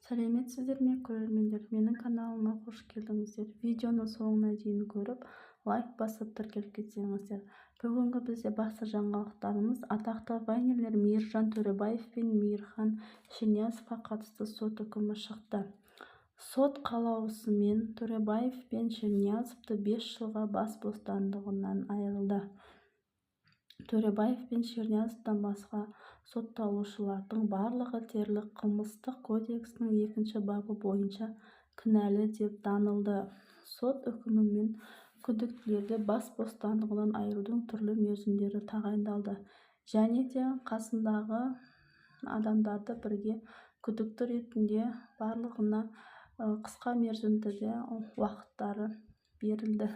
Сәлеметсіздер ме, көрермендер! Менің каналыма қош келдіңіздер! Видеоны соңына дейін көріп, лайк басып, тіркеліп кетсеңіздер. Бүгінгі бізде басты жаңалықтарымыз: атақты вайнерлер Мейіржан Төребаев пен Мейірхан Шерниязовқа қатысты сот үкімі шықты. Сот қалаусымен Төребаев пен Шерниязовты 5 жылға бас бостандығынан айырылды. Төребаев пен Шерниязовтан басқа сотталушылардың барлығы дерлік Қылмыстық кодексінің екінші бабы бойынша кінәлі деп танылды. Сот үкімімен күдіктілерге бас бостандығынан айырудың түрлі мерзімдері тағайындалды және де қасындағы адамдарды бірге күдікті ретінде барлығына қысқа мерзімді де уақыттары берілді.